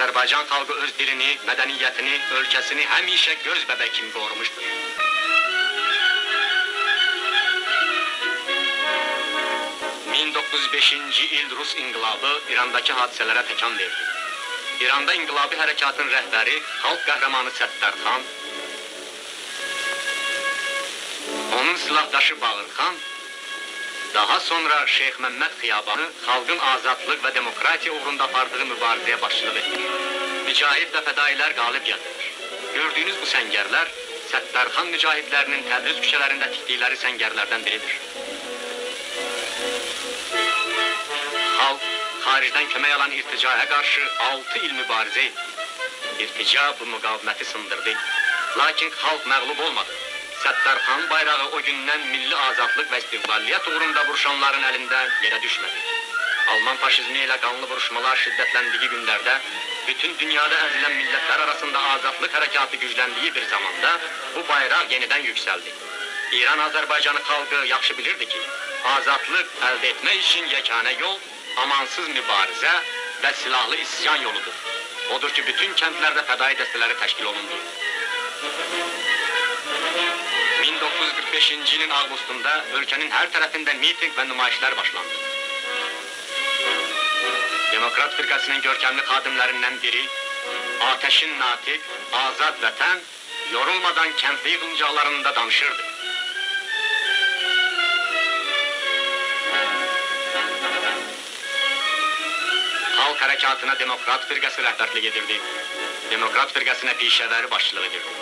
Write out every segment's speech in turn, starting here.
Azərbaycan xalqı öz dilini, mədəniyyətini, ölkəsini həmişə göz bəbək kimi qorumuşdur. 1905-ci il Rus inqilabı İrandakı hadisələrə təkan verdi. İranda inqilabi hərəkatın rəhbəri, xalq qəhrəmanı Səttarxan, onun silahdaşı Bağırxan, daha sonra Şeyx Məmməd Xiyabanı xalqın azadlıq və demokratiya uğrunda apardığı mübarizəyə başçılıq etdi. Mücahid və fədailər qalib gəldilər. Gördüyünüz bu səngərlər Səttarxan mücahidlərinin Təbriz küçələrində tikdikləri səngərlərdən biridir. Xalq xaricdən kömək alan irticaya qarşı 6 il mübarizə etdi. İrtica bu müqaviməti sındırdı. Lakin xalq məğlub olmadı. Səttarxan bayrağı o gündən milli azadlıq və istiqlaliyyət uğrunda vuruşanların əlində yerə düşmədi. Alman faşizmi ilə qanlı vuruşmalar şiddətləndiyi günlərdə, bütün dünyada əzilən millətlər arasında azadlıq hərəkatı gücləndiyi bir zamanda bu bayraq yenidən yüksəldi. İran Azərbaycanı xalqı yaxşı bilirdi ki, azadlıq əldə etmək üçün yeganə yol amansız mübarizə və silahlı isyan yoludur. Odur ki, bütün kəndlərdə fədai dəstələri təşkil olundu. 1945-ci ilin avqustunda ölkənin hər tərəfində miting və nümayişlər başlandı. Demokrat Firqəsinin görkəmli xadimlərindən biri, Ateşin Natiq, Azad Vətən, yorulmadan kəndli yığıncaqlarında danışırdı. Xalq hərəkatına Demokrat Firqəsi rəhbərlik edirdi. Demokrat Firqəsinə Pişəvəri başçılıq edirdi.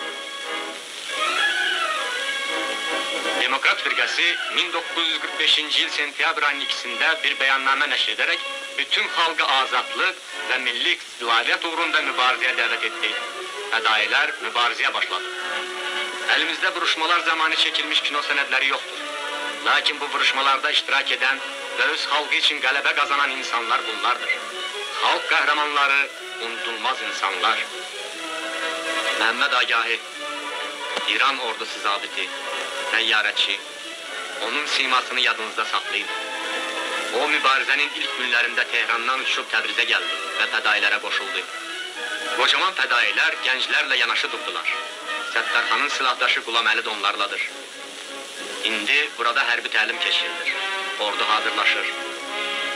Demokrat Firqəsi 1945-ci il sentyabr ayının 2-sində bir bəyannamə nəşr edərək bütün xalqı azadlıq və milli istiqlaliyyət uğrunda mübarizəyə dəvət etdi. Fədailər mübarizəyə başladı. Əlimizdə vuruşmalar zamanı çəkilmiş kino sənədləri yoxdur. Lakin bu vuruşmalarda iştirak edən və öz xalqı üçün qələbə qazanan insanlar bunlardır. Xalq qəhrəmanları, unudulmaz insanlar. Məhəmməd Agahi, İran ordusu zabiti, təyyarəçi, onun simasını yadınızda saxlayın. O mübarizənin ilk günlərində Tehrandan uçub Təbrizə gəldi və fədailərə qoşuldu. Qocaman fədailər gənclərlə yanaşı durdular. Səttarxanın silahdaşı Qulaməli də onlarladır. İndi burada hərbi təlim keçirilir. Ordu hazırlaşır.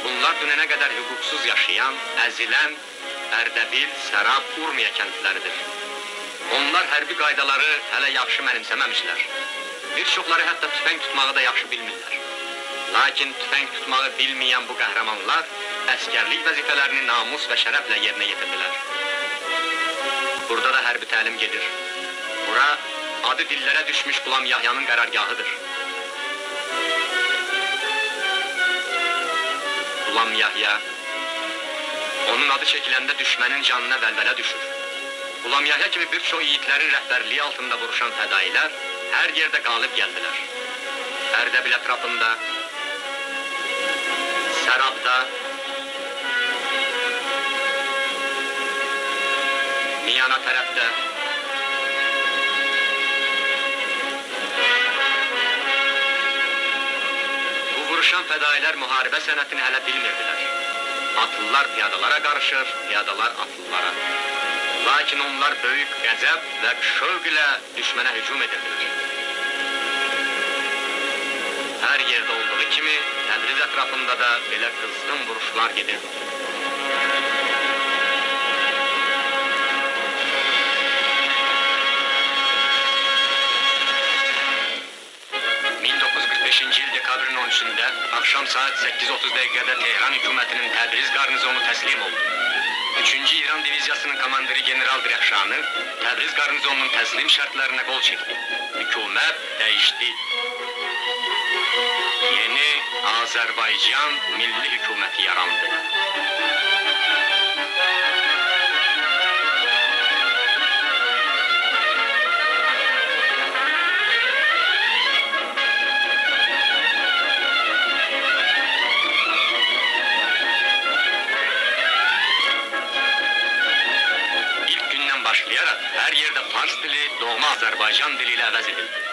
Bunlar dünənə qədər hüquqsuz yaşayan, əzilən Ərdəbil, Sərab, Urmiya kəndləridir. Onlar hərbi qaydaları hələ yaxşı mənimsəməmişlər. Bir çoxları hətta tüfəng tutmağı da yaxşı bilmirlər. Lakin tüfəng tutmağı bilməyən bu qəhrəmanlar əsgərlik vəzifələrini namus və şərəflə yerinə yetirdilər. Burada da hərbi təlim gedir. Bura adı dillərə düşmüş Qulam Yahyanın qərargahıdır. Qulam Yahya, onun adı çəkiləndə düşmənin canına vəlvələ düşür. Qulam Yahya kimi bir çox yiğitlərin rəhbərliyi altında vuruşan fədailər hər yerdə qalib gəldilər. Ərdəbil ətrafında, Sərabda, Miyana tərəfdə, bu vuruşan fədailər müharibə sənətini hələ bilmirdilər. Atlılar piyadalara qarışır, piyadalar atlılara. Lakin onlar böyük qəzəb və şövq ilə düşmənə hücum edirdilər. Hər yerdə olduğu kimi Təbriz ətrafında da belə qızğın vuruşlar gedirdi. ...1945-ci il dekabrın 13-ündə axşam saat 8:30 dəqiqədə Tehran hökumətinin Təbriz qarnizonu təslim oldu. 3-cü İran diviziyasının komandiri General Dirəxşanı Təbriz qarnizonunun təslim şərtlərinə qol çəkdi. Hökumət dəyişdi. Yeni Azərbaycan Milli Hökuməti yarandı. İlk gündən başlayaraq hər yerdə fars dili doğma Azərbaycan dili ilə əvəz edildi.